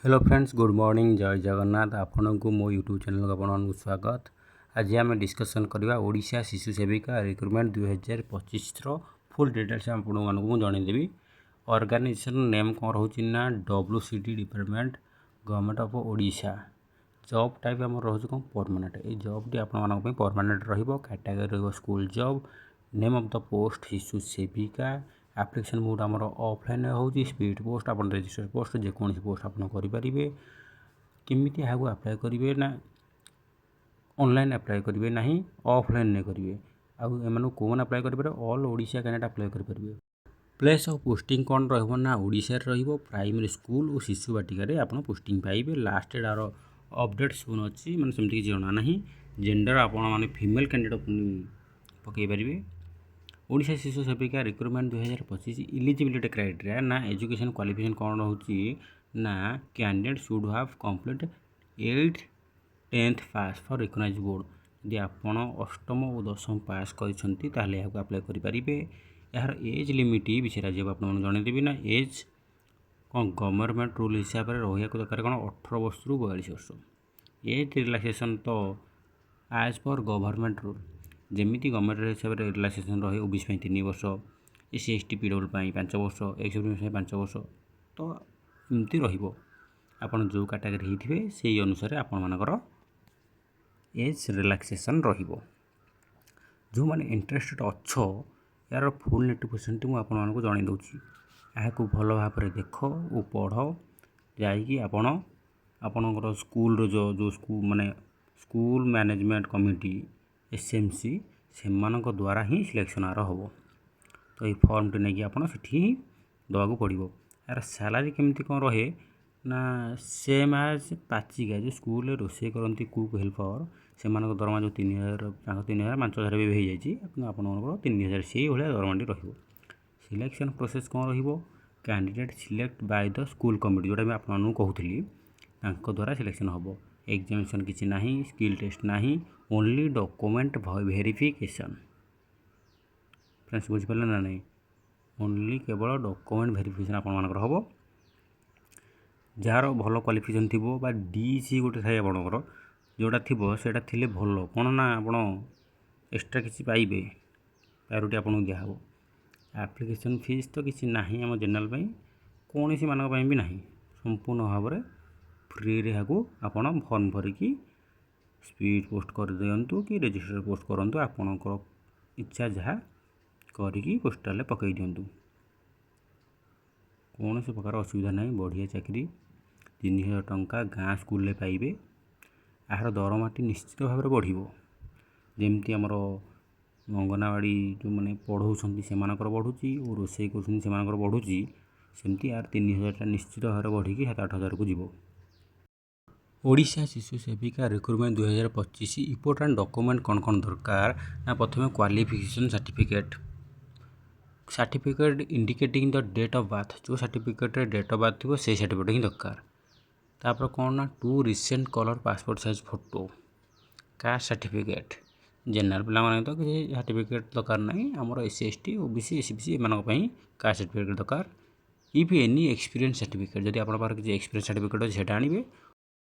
Hello friends, good morning, ଜୟ ଜଗନ୍ନାଥ। ଆପଣଙ୍କୁ ମୋ YouTube ଚ୍ୟାନେଲ୍କୁ ଆପଣମାନଙ୍କୁ ସ୍ୱାଗତ। ଆଜି ଆମେ ଡିସ୍କସନ୍ କରିବା ଓଡ଼ିଶା ଶିଶୁ ସେବିକା ରିକ୍ରୁଟମେଣ୍ଟ 2025ର ଫୁଲ୍ ଡିଟେଲ୍ସ। ଆପଣମାନଙ୍କୁ ମୁଁ ଜଣାଇଦେବି। ଅର୍ଗାନାଇଜେସନ୍ ନେମ୍ କ'ଣ ରହୁଛି ନା WCD department, Government of Odisha. Job type ଆମର ରହୁଛି କ'ଣ? ପରମାନେଣ୍ଟ। ଏଇ ଜବ୍ଟି ଆପଣମାନଙ୍କ ପାଇଁ ପରମାନେଣ୍ଟ ରହିବ। କ୍ୟାଟାଗୋରୀ ରହିବ school job. Name of the post ଶିଶୁ ସେବିକା। ଆପ୍ଲିକେସନ୍ ମୋଡ଼ ଆମର ଅଫଲାଇନ୍ ହେଉଛି, ସ୍ପିଡ୍ ପୋଷ୍ଟ, ଆପଣ ରେଜିଷ୍ଟର ପୋଷ୍ଟ, ଯେକୌଣସି ପୋଷ୍ଟ ଆପଣ କରିପାରିବେ। କେମିତି ଏହାକୁ ଆପ୍ଲାଏ କରିବେ ନା ଅନଲାଇନ୍ ଆପ୍ଲାଏ କରିବେ ନାହିଁ, ଅଫଲାଇନ୍ରେ କରିବେ। ଆଉ ଏମାନଙ୍କୁ କେଉଁମାନେ ଆପ୍ଲାଏ କରିପାରିବେ? ଅଲ୍ ଓଡ଼ିଶା କ୍ୟାଣ୍ଡିଡେଟ୍ ଆପ୍ଲାଏ କରିପାରିବେ। ପ୍ଲେସ୍ ଅଫ୍ ପୋଷ୍ଟିଂ କ'ଣ ରହିବ ନା ଓଡ଼ିଶାରେ ରହିବ। ପ୍ରାଇମେରୀ ସ୍କୁଲ ଓ ଶିଶୁ ବାଟିକାରେ ଆପଣ ପୋଷ୍ଟିଂ ପାଇବେ। ଲାଷ୍ଟ ଡେଟ୍ ଅପଡ଼େଟ୍ ସୁନ୍ ଅଛି, ମାନେ ସେମିତି କିଛି ଜଣା ନାହିଁ। ଜେଣ୍ଡର ଆପଣମାନେ ଫିମେଲ୍ କ୍ୟାଣ୍ଡିଡେଟ୍ ପୁଣି ପକାଇ ପାରିବେ। ଓଡ଼ିଶା ଶିଶୁ ସେବିକା ରିକ୍ରୁଟମେଣ୍ଟ 2025 ଇଲିଜିବିଲିଟି କ୍ରାଇଟେରିଆ ନା ଏଜୁକେସନ୍ କ୍ୱାଲିଫିକେସନ୍ କ'ଣ ରହୁଛି ନା candidate should have complete eight, 10th pass for recognise board. ଯଦି ଆପଣ ଅଷ୍ଟମ ଓ ଦଶମ ପାସ୍ କରିଛନ୍ତି, ତାହେଲେ ଏହାକୁ ଆପ୍ଲାଏ କରିପାରିବେ। ଏହାର ଏଜ୍ ଲିମିଟ୍ ବିଷୟରେ ଆଜି ଆପଣମାନଙ୍କୁ ଜଣାଇଦେବି। ନା ଏଜ୍ କ'ଣ ଗଭର୍ଣ୍ଣମେଣ୍ଟ ରୁଲ୍ ହିସାବରେ ରହିବାକୁ ଦରକାର କ'ଣ 18 ବର୍ଷରୁ 42 ବର୍ଷ। ଏଜ୍ ରିଲାକ୍ସେସନ୍ ତ ଆଜ୍ ପର୍ ଗଭର୍ଣ୍ଣମେଣ୍ଟ ରୁଲ୍, ଯେମିତି ଗଭର୍ଣ୍ଣମେଣ୍ଟ ହିସାବରେ ରିଲାକ୍ସେସନ୍ ରହେ, ଓବିସି ପାଇଁ 3 ବର୍ଷ, ଏସ୍ ସି, ଏସ୍ ଟି, PW ପାଇଁ 5 ବର୍ଷ, ଏକ୍ସ ପାଇଁ 5 ବର୍ଷ, ତ ଏମିତି ରହିବ। ଆପଣ ଯେଉଁ କାଟାଗୋରୀ ହେଇଥିବେ, ସେଇ ଅନୁସାରେ ଆପଣମାନଙ୍କର ଏଜ୍ ରିଲାକ୍ସେସନ୍ ରହିବ। ଯେଉଁମାନେ ଇଣ୍ଟରେଷ୍ଟେଡ଼ ଅଛ, ଏହାର ଫୁଲ୍ ନୋଟିଫିକେସନ୍ଟି ମୁଁ ଆପଣମାନଙ୍କୁ ଜଣାଇ ଦେଉଛି। ଏହାକୁ ଭଲ ଭାବରେ ଦେଖ ଓ ପଢ଼। ଯାଇକି ଆପଣ ଆପଣଙ୍କର ସ୍କୁଲର ଯେଉଁ ଯେଉଁ ସ୍କୁଲ ମାନେ ସ୍କୁଲ ମ୍ୟାନେଜମେଣ୍ଟ କମିଟି, ଏସ୍ଏମ୍ସି, ସେମାନଙ୍କ ଦ୍ୱାରା ହିଁ ସିଲେକ୍ସନ୍ ଆର ହେବ। ତ ଏଇ ଫର୍ମଟି ନେଇକି ଆପଣ ସେଠି ହିଁ ଦେବାକୁ ପଡ଼ିବ। ଏହାର ସାଲାରୀ କେମିତି କ'ଣ ରହେ ନା ସେମ୍ ଆଜ୍ ପାଚିକା, ଯେଉଁ ସ୍କୁଲରେ ରୋଷେଇ କରନ୍ତି, କୁକ୍ ହେଲ୍ପର, ସେମାନଙ୍କ ଦରମା ଯେଉଁ 3000, ତାଙ୍କ 3000, 5000 ବି ହେଇଯାଇଛି, କିନ୍ତୁ ଆପଣଙ୍କର 3000, ସେଇଭଳିଆ ଦରମାଟି ରହିବ। ସିଲେକ୍ସନ୍ ପ୍ରୋସେସ୍ କ'ଣ ରହିବ? Candidate select by the school committee, ଯେଉଁଟା ମୁଁ ଆପଣମାନଙ୍କୁ କହୁଥିଲି, ତାଙ୍କ ଦ୍ୱାରା ସିଲେକ୍ସନ୍ ହେବ। ଏକ୍ଜାମିନେସନ୍ କିଛି ନାହିଁ, ସ୍କିଲ୍ ଟେଷ୍ଟ ନାହିଁ, ଓନ୍ଲି ଡକୁମେଣ୍ଟ ଭେରିଫିକେସନ୍। ଫ୍ରେଣ୍ଡସ୍, ବୁଝିପାରିଲେ ନା ନାହିଁ? ଓନ୍ଲି କେବଳ ଡକୁମେଣ୍ଟ ଭେରିଫିକେସନ୍ ଆପଣମାନଙ୍କର ହେବ। ଯାହାର ଭଲ କ୍ୱାଲିଫିକେସନ୍ ଥିବ ବା ଡି ସି ଗୋଟେ ଥାଏ ଆପଣଙ୍କର, ଯେଉଁଟା ଥିବ ସେଇଟା ଥିଲେ ଭଲ। କ'ଣ ନା ଆପଣ ଏକ୍ସଟ୍ରା କିଛି ପାଇବେ, ପ୍ରାୟୋରିଟି ଆପଣଙ୍କୁ ଦିଆହେବ। ଆପ୍ଲିକେସନ୍ ଫିସ୍ ତ କିଛି ନାହିଁ, ଆମ ଜେନେରାଲ୍ ପାଇଁ କୌଣସି ମାନଙ୍କ ପାଇଁ ବି ନାହିଁ। ସମ୍ପୂର୍ଣ୍ଣ ଭାବରେ ଫ୍ରିରେ ଏହାକୁ ଆପଣ ଫର୍ମ ଭରିକି ସ୍ପିଡ଼ ପୋଷ୍ଟ କରିଦିଅନ୍ତୁ କି ରେଜିଷ୍ଟର ପୋଷ୍ଟ କରନ୍ତୁ, ଆପଣଙ୍କର ଇଚ୍ଛା ଯାହା କରିକି ପୋଷ୍ଟାଲରେ ପକାଇ ଦିଅନ୍ତୁ। କୌଣସି ପ୍ରକାର ଅସୁବିଧା ନାହିଁ। ବଢ଼ିଆ ଚାକିରି, 3000 ଟଙ୍କା ଗାଁ ସ୍କୁଲରେ ପାଇବେ। ଏହାର ଦରମାଟି ନିଶ୍ଚିତ ଭାବରେ ବଢ଼ିବ। ଯେମିତି ଆମର ଅଙ୍ଗନବାଡ଼ି ଯେଉଁମାନେ ପଢ଼ଉଛନ୍ତି ସେମାନଙ୍କର ବଢ଼ୁଛି ଓ ରୋଷେଇ କରୁଛନ୍ତି ସେମାନଙ୍କର ବଢ଼ୁଛି, ସେମିତି ଆର 3000ଟା ନିଶ୍ଚିତ ଭାବରେ ବଢ଼ିକି 7-8 ହଜାରକୁ ଯିବ। ଓଡ଼ିଶା ଶିଶୁ ସେବିକା ରିକ୍ରୁଟମେଣ୍ଟ 2025 ଇମ୍ପୋର୍ଟାଣ୍ଟ ଡକୁମେଣ୍ଟ କ'ଣ କ'ଣ ଦରକାର ନା ପ୍ରଥମେ qualification certificate, certificate indicating the date of birth। ଯେଉଁ ସାର୍ଟିଫିକେଟ୍ରେ ଡେଟ୍ ଅଫ୍ ବାର୍ଥ ଥିବ, ସେଇ ସାର୍ଟିଫିକେଟ୍ ହିଁ ଦରକାର। ତାପରେ କ'ଣ ନା two recent colour passport size photo, caste certificate। General ପିଲାମାନଙ୍କ ତ କିଛି ସାର୍ଟିଫିକେଟ୍ ଦରକାର ନାହିଁ। ଆମର S C, S T, O B C, S E B C, ଏମାନଙ୍କ ପାଇଁ କାଷ୍ଟ ସାର୍ଟିଫିକେଟ୍ ଦରକାର। If any experience certificate, ଯଦି ଆପଣଙ୍କ ପାଖରେ କିଛି ଏକ୍ସପିରିଏନ୍ସ ସାର୍ଟିଫିକେଟ୍ ଅଛି, ସେଇଟା ଆଣିବେ।